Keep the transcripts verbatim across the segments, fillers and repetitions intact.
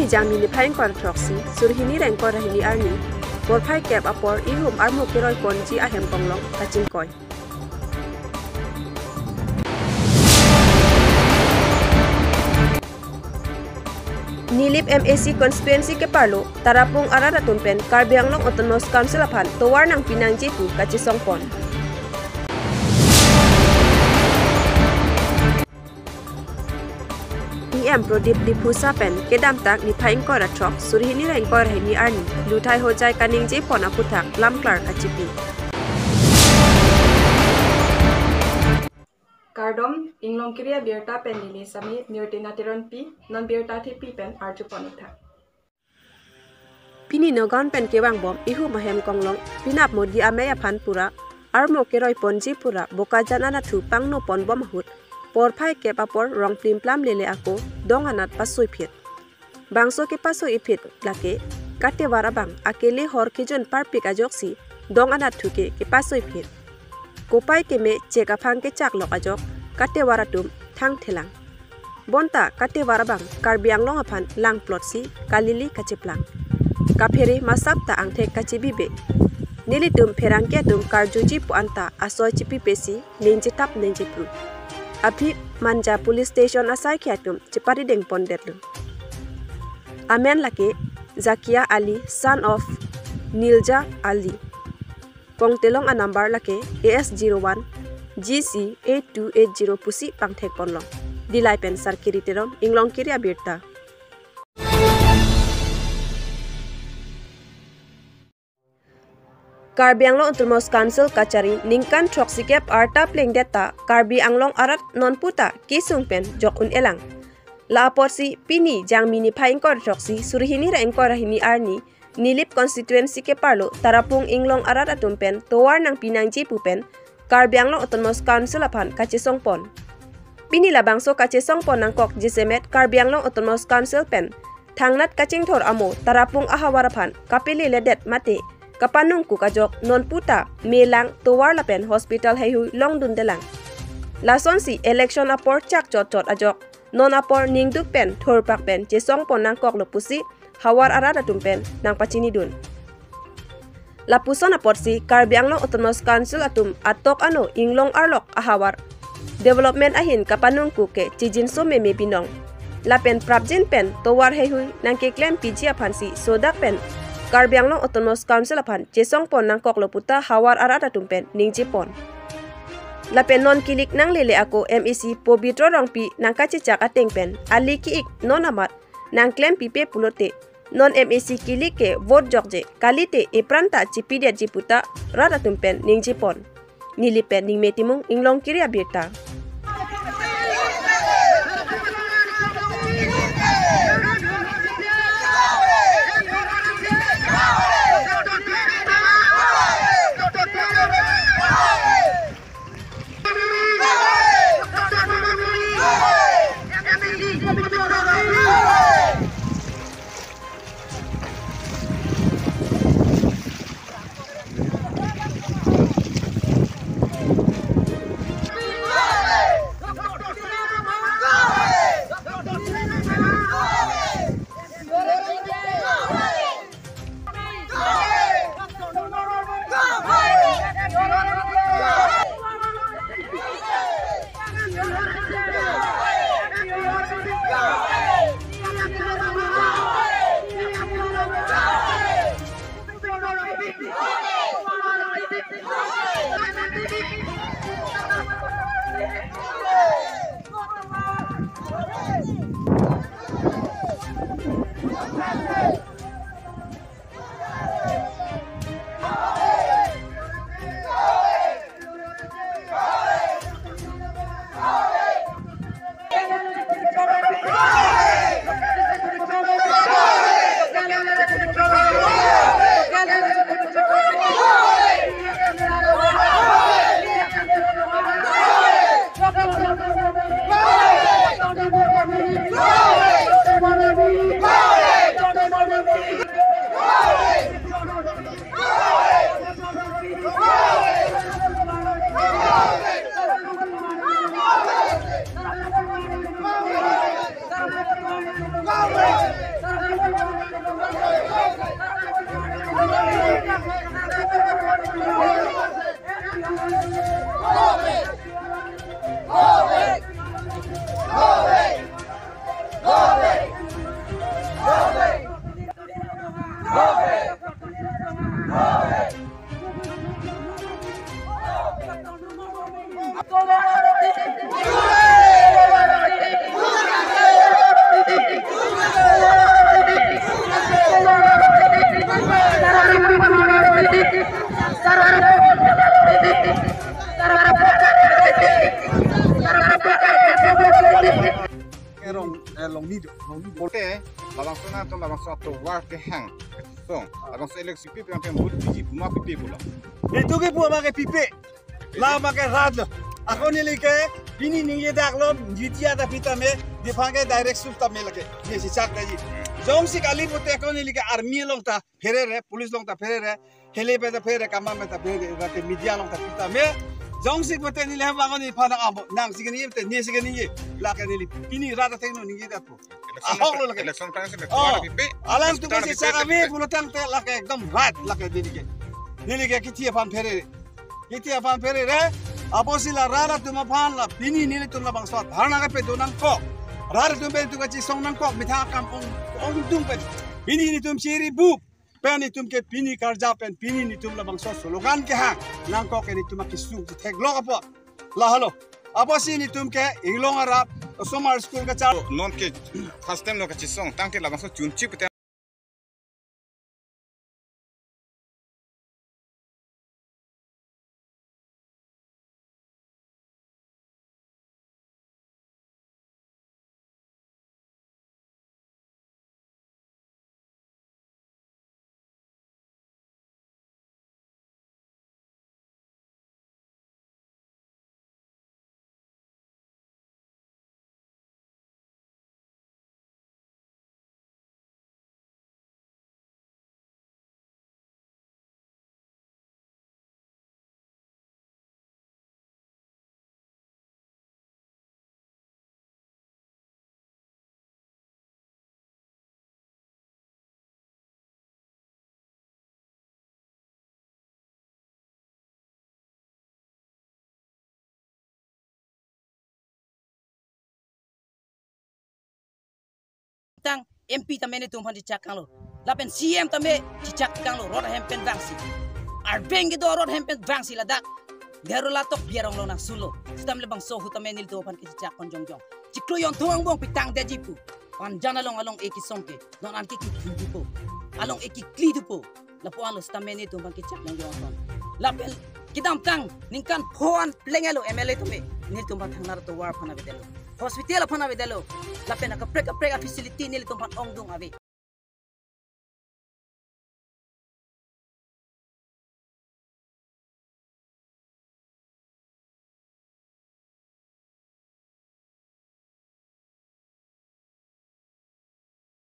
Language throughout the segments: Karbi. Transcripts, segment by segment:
Jangmi niphai ingkoi ra throksi, suri hini ra ingkoi ra hini arni, porphai kep apor ihum armu keroi ponji ahem konglong kachingkoi. Nilip M A C constituency keparlo Tarapung arat atum pen Karbi Anglong Autonomous Council aphan tovar nangpi nangji pu kachesong pon. E M Prodip Diphusa pen kedamtang niphai ingkoi ra throk, suri hini ra ingkoi ra hini arni Luthai Hojai kaningje pon aputhak lamklar kachipi. Kardom, Inglongkiri abirta pen neli sami Mirtina Teronpi, non birta thepi pen arju pon ikthak. Pini Nagaon pen kevang bom ihum ahem konglong penap Modi amei aphan pura armu keroi ponji pura Bokajan anatthu pangno pon bom ahut, porphai kep apor rong plimplam lele ako dong anat pasoi phit. Bangso kepasoi phit lake katovar abang akele hor kejun parpik ajoksi dong anatthu ke kepasoi phit. Kopai keme chek aphang kechak lok ajok katovar atum thang thelang. Bonta katovar abang Karbi Anglong aphan langplot si kalili kacheplang. Kaphere masap ta angthek kachibibe. Nelitum pherangke atum karjuji pu anta asoi chipipe si ningjetap ningjepru. Aphi Manja Police Station asaikhi atum cheparideng pondetlo. Amen lake Zakia Ali, son of Nilja Ali. Kongtelong anumber lake A S zero one G C eight two eight zero pusi pangthek ponlong. Dillai pen Sarkiri Teron, Inglongkiri abirta. Karbi Anglong Autonomous Council kachari ningkan throksikep arta plengdet ta Karbi Anglong arat nonputa kesung pen jok un-elang. La apotsi pini Jangmi niphai ingkoi ra throksi, suri hini ra ingkoi ra hini arni Nilip constituency keparlo Tarapung Inglong arat atum pen tovar nangpi nangji pu pen Karbi Anglong Autonomous Council aphan kachesong pon. Pini labangso kachesong pon nangkok jasemet Karbi Anglong Autonomous Council pen thangnat kachingthur amo Tarapung ahavar aphan kapeleledet mate kapanungkuk ajok nonputa melang tovar lapen hospital heihui longdundelang. Lasonsi election apor chak chotchot ajok non apor ningduk pen thurpak pen chesong pon nangkoklo pusi havar arat atum pen nangpachinidun. Lapuson apotsi Karbi Anglong Autonomous Council atum atok ano Inglong arlok ahavar development ahin kapanungkuk ke chijinso meme binong. Lapen prapjin pen tovar heihui nangkeklempiji aphansi sodak pen Karbi Anglong Autonomous Council aphan chesong pon nangkoklo puta havar arat atum pen ningje pon. Lapen non kilik nanglele ako M A C Pobitro Rongpi nangkachechak ateng pen ali ki-ik non amat nangklempipe pulote non M A C kilik ke vote jokje kalite epran ta chipidetji puta rat atum pen ningje pon. Nilip pen Ningme Timung, Inglongkiri abirta. Erong, eh, Longni do, Longni do. Pote, labangso nangtum labangso atovar kehang. So, labangso election pipe, pipe, vote piji puma pipe pulo. Itu ke pu abang ke pipe. La abang ke rat lo. Ako neli ke, pini ningje dak lo, jiti ada pita me, di abang ke direct sut tame lake. Ye si chak daji. Jongsi kali pote ako neli ke army along ta pherere, police along ta pherere, hele pen ta pherere, kama pen ta pherere, lake media along ta pita me. Jongsi pote neli hem ako neli aphan amo, nangsi ke ningje, neli si ke ningje. Lake neli, pini rat ateng no ningje dak po. Election Ahok lo lake. Election time si Oh, pipe. Alangtum Election si time chak pipe. Ave pulo tangte lake ekdom rat lake neli ke. Neli ke kithi aphan pherere. Kithi aphan pherere. Apotsi la rat atum aphan la pini nelitum labangso dharna kepado nangkok. Rat atum pen itum kachisong nangkok methang akam ong, ongdung pen. Pini nelitum chiri bup. Pen itum ke pini karja pen pini nelitum labangso slogan kehang nangkok ke nelitum akesung theklong apot. La halo. Apotsi nelitum ke Inglong arap, osomar school kachar. Non ke first time lo kachisong, tangte labangso chunchi pute. Tang M P tame nelitum aphan chichak kanglo. Lapen C M tame chichak kanglo. Rot ahem pen vangsi. Arbeng kedo rot ahem pen vangsi ladak. Deru latok biar ong lo nang sulo. Sitame labangso ahut tame nelitum aphan kechichak pon jongjong. Chiklo yon thong angbong pitang daji pu. Panjan along along-e kesong ke. Non an ke kikli thupo. Along-e kikli thupo. Lapu-an lo sitame nelitum aphan kechak nang jong ton. Lapen kedamtang ningkan pho-an pleng lo M L A tame. Nelitum aphan thangnar atovar aphan avedetlo. Hospital aphan avedetlo. Lapen akaprek kaprek a-facility nelitum aphan ongdung ave.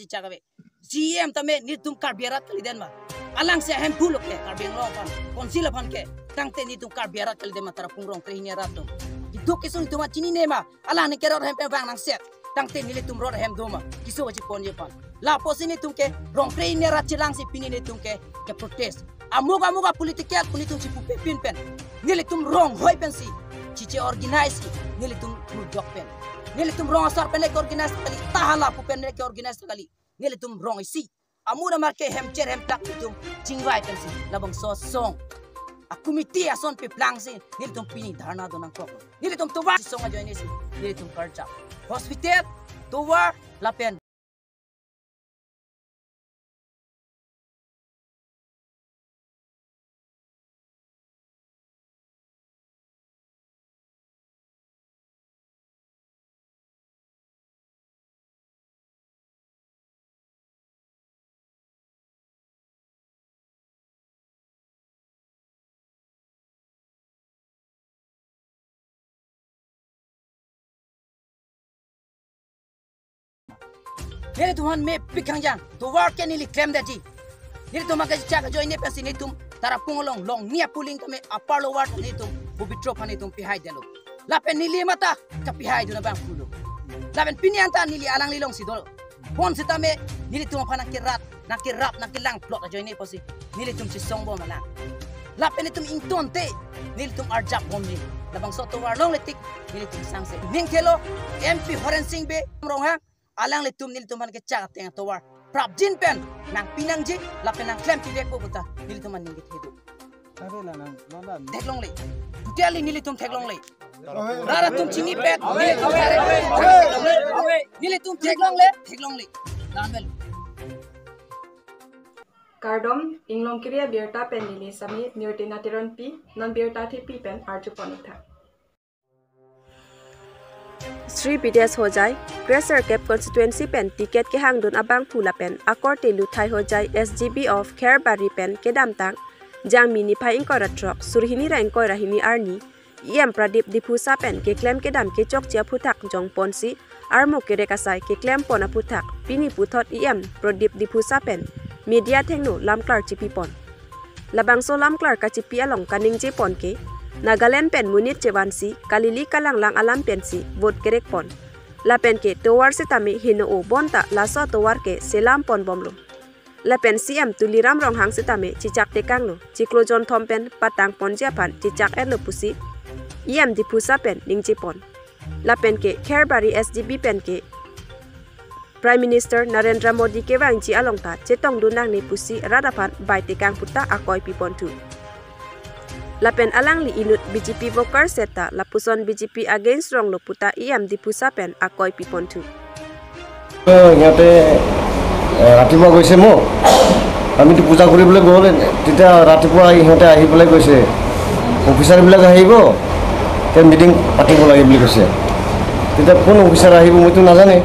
Chichak ave. C M tame nelitum Karbi arat kalidet ma. Alangsi ahemphu lo ke Karbi Anglong aphan. Council aphan ke. Tangte nelitum Karbi arat kalidet ma, Tarapung Rongkre hini arat atum. Keduk kesung itum chinine ma. Alang neke rot ahem pen vang nangset. Tangte nelitum rot ahem do ma. Keso kachiponji aphan. Lapusi nelitum ke Rongkre hini arat chelangsi pini nelitum ke, ke protest. Amuk amuk a-political pu nelitum chipupe pin pen. Nelitum rong hoi pensi. Chiche organize si. Nelitum rujok pen. Nelitum rong asar pen le ke-organize kali. Tahala pu pen le ke-organize kali. Nelitum rong isi. Amu damar ke hem cher hem plak nelitum chingvai pensi. Labangso asong. A-committee ason peplangsi. Nelitum pini dharna do nangkok. Nelitum tovar song ajoine si. Nelitum karja. Hospital, tovar, lapen Nelitum aphan mepik hangjang, tovar ke neli klemdetji. Nelitum aphan kechak ajoine pensi nelitum Tarapung along, Longni a-polling tame upper lower nelitum, Pabitra aphan nelitum pihaidetlo. Lapen neli mata kapihaidun abang pulo. Lapen pini anta neli alangli alongsi do. Bonsitame nelitum aphan nangkerat, nangkerap, nangkelang plot ajoine pusi nelitum chesong bom alang. Lapen nelitum ingtonte, nelitum arjap bomji. Labangso atovar longle tik, nelitum sangse. Ning thelo, M P Horen Sing Bey, Ronghang, alanglitum nelitum aphan kechak ateng atovar prapjin pen nangpi nangji, lapen nangklem pivekpo puta, nelitum aphan ning kethe do. Kare la nang, la la. Theklongle. Totally nelitum theklongle. Oi. Rat atum chinipet, nelitum theklongle. Nelitum theklongle, theklongle. Lamel. Kardom, Inglongkiri abirta pen neli sami Nirtina Teronpi, non birta thepi pen arjupon-ik tha. Sri Bidyesh Hojai, Kresirkep constituency pen ticket kehangdun abangphu lapen akorte Luthai Hojai, S G B of Kharbari pen kedamtang Jangmi niphai ingkoi ra throk, suri hini ra ingkoi ra hini arni, E M Pradip Diphusa pen keklem kedam kechokche aphuthak jongponsi, armu kerek asai keklem pon aphuthak pini puthot E M Pradip Diphusa pen media athengno lamklar chipipon. Labangso lamklar kachipi along kaningje pon ke, Nagaland pen monit chevansi, kalili kalanglang alam pensi vote kerek pon. Lapen ke tovar sitame heno-o bonta laso tovar ke selam pon bomlo. Lapen C M Tuliram Ronghang sitame chechak tekanglo, chiklo jonthom pen patang ponji aphan chechak etlo pusi E M Diphusa pen ningje pon. Lapen ke Kharbari S G B pen ke Prime Minister Narendra Modi kevangji along ta chetongdun nangne pusi rat aphan bai tekang puta akoi piponthu. Lapen alangli inut B J P worker seta lapuson B J P against ronglo puta E M Diphusa pen akoi piponthu. সিহঁতে এ, ৰাতিপুৱা গৈছে, মোক, আমিতো পূজা কৰিবলৈ গ'ল, তেতিয়া ৰাতিপুৱা সিহঁতে আহি পেলাই কৈছে, অফিচাৰবিলাক আহিব, এতিয়া মিটিং পাতিব লাগে বুলি কৈছে। তেতিয়া কোন অফিচাৰ আহিব মইতো নাজানে।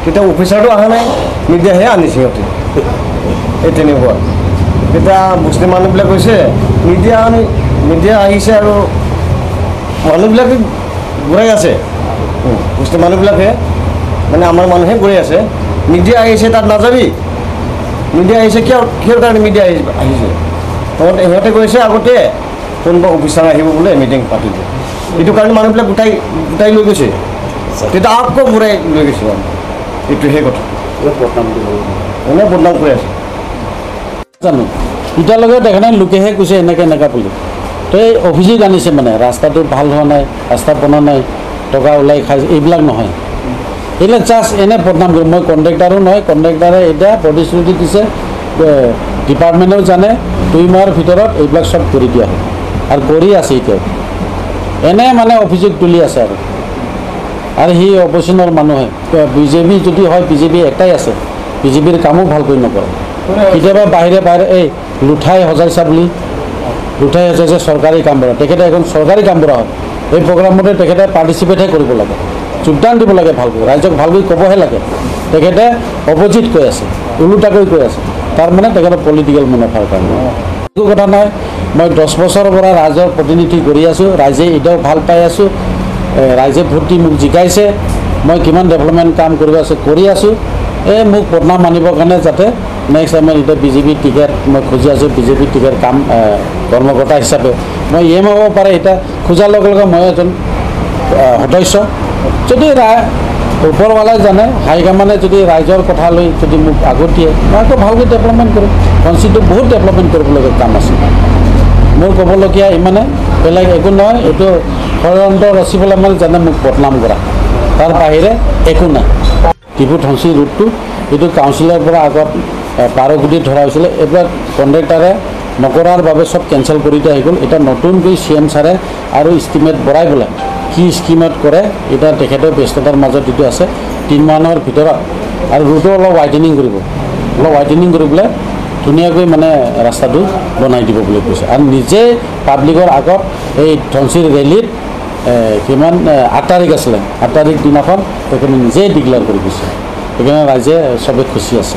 তেতিয়া অফিচাৰটো অহা নাই, মিডিয়াহে আনিছে সিহঁতে। এই তেনেকুৱা। তেতিয়া মুছলিম মানুহবিলাক কৈছে, মিডিয়া আনি, মিডিয়া আহিছে আৰু মানুহবিলাকে ঘূৰাই আছে। উম, মুছলিম মানুহবিলাকে, মানে, আমাৰ মানুহে ঘূৰাই আছে। মিডিয়া আহিছে, তাত নাযাবি। মিডিয়া আহিছে, কিয়, কিহৰ কাৰণে মিডিয়া আহি-, আহিছে? সিহঁতে, সিহঁতে কৈছে আগতে কোনোবা অফিচাৰ আহিব বোলে, মিটিং পাতিব। এইটো কাৰণে মানুহবিলাক গোটাই, গোটাই লৈ গৈছে। তেতিয়া আকৌ ঘূৰাই লৈ গৈছে। এইটোহে কথা। এনে বদনাম কৰি আছে। জানো, এতিয়ালৈকে দেখা নাই, লোকেহে কৈছে এনেকে এনেকা বুলি। তো এই অভিযোগ আনিছে, মানে, ৰাস্তাটো ভাল হোৱা নাই, ৰাস্তা বনোৱা নাই, টকা ওলাই খাইছে, এইবিলাক নহয়। এইবিলাক জাষ্ট এনে বদনাম কৰি, মই কণ্ট্ৰেক্টাৰো নহয়, কণ্ট্ৰেক্টাৰে এতিয়া প্ৰতিশ্ৰুতি দিছে, এ, ডিপাৰ্টমেণ্টেও জানে, দুই মাহৰ ভিতৰত এইবিলাক চব কৰি দিয়া হ'ব। আৰু কৰি আছে এতিয়াও। এনে, মানে, অভিযোগ তুলি আছে আৰু। আৰু সি অপজিশ্যনৰ মানুহে, বিজেপি যদি হয়, বিজেপি এটাই আছে, বিজেপিৰ কামো ভালকৈ নকৰে। কেতিয়াবা বাহিৰে বাহিৰে এই লুথাই হজাইছা বুলি, লুথাই হজাইছা চৰকাৰী কাম কৰা, তেখেতে এখন চৰকাৰী কাম কৰা হয়, এই প্ৰগ্ৰামতে তেখেতে পাৰ্টিচিপেটহে কৰিব লাগে, যোগদান দিব লাগে ভালকৈ, ৰাইজক ভালকৈ ক'বহে লাগে। তেখেতে অপজিট কৈ আছে, ওলোটাকৈ কৈ আছে, তাৰ মানে তেখেতৰ পলিটিকেল মুনাফাৰ কাৰণে। একো কথা নাই। মই দহ বছৰৰ পৰা ৰাইজৰ প্ৰতিনিধি কৰি আছোঁ, ৰাইজে এতিয়াও ভাল পাই আছোঁ। এ, ৰাইজে ভোট দি মোক জিকাইছে, মই কিমান ডেভেলপমেণ্ট কাম কৰিব আছে, কৰি আছোঁ। এই মোক বদনাম আনিবৰ কাৰণে যাতে নেক্সট টাইমত এতিয়া বিজেপি টিকেট মই খুজি আছোঁ, বিজেপি টিকেট কাম, এ, কৰ্মকৰ্তা হিচাপে মই ই এম হ'ব পাৰে। এতিয়া খোজাৰ লগে লগে মই এজন, এ, সদস্য। যদি ৰা-, ওপৰৱালাই জানে, হাইকমাণ্ডে যদি ৰাইজৰ কথা লৈ যদি মোক আগত দিয়ে, মই আকৌ ভালকৈ ডেভেলপমেণ্ট কৰিম। ধনশিৰিটো বহুত ডেভেলপমেণ্ট কৰিবলগীয়া কাম আছে। মোৰ ক'বলগীয়া ইমানে, বেলেগ একো নহয়। এইটো ষড়যন্ত্ৰ ৰচিবলৈ মানে জানে মোক বদনাম কৰা, তাৰ বাহিৰে একো নাই। ডিফু ধনশিৰি ৰোডটো এইটো কাউন্সিলৰ পৰা আগত, এ, বাৰ কোটি ধৰা হৈছিলে, এইবিলাক কণ্ট্ৰেক্টাৰে নকৰাৰ বাবে চব কেঞ্চেল কৰি দিয়া হৈ গ'ল। এতিয়া নতুনকৈ চি এম ছাৰে আৰু ইষ্টিমেট বঢ়াই পেলাই কি স্কিমত কৰে, এতিয়া তেখেতে ব্যস্ততাৰ মাজত যিটো আছে, তিনিমাহৰ ভিতৰত আৰু ৰোডো অলপ ৱাইডেনিং কৰিব, অলপ ৱাইডেনিং কৰি পেলাই ধুনীয়াকৈ, মানে, ৰাস্তাটো বনাই দিব বুলি কৈছে। আৰু নিজে পাব্লিকৰ আগত এই ধনশিৰি ৰেলীত, এ, কিমান, এ, আঠ তাৰিখ আছিলে, আঠ তাৰিখ দিনাখন তেখেতে নিজেই ডিক্লেয়াৰ কৰি দিছে। সেইকাৰণে ৰাইজে, চবে খুচি আছে।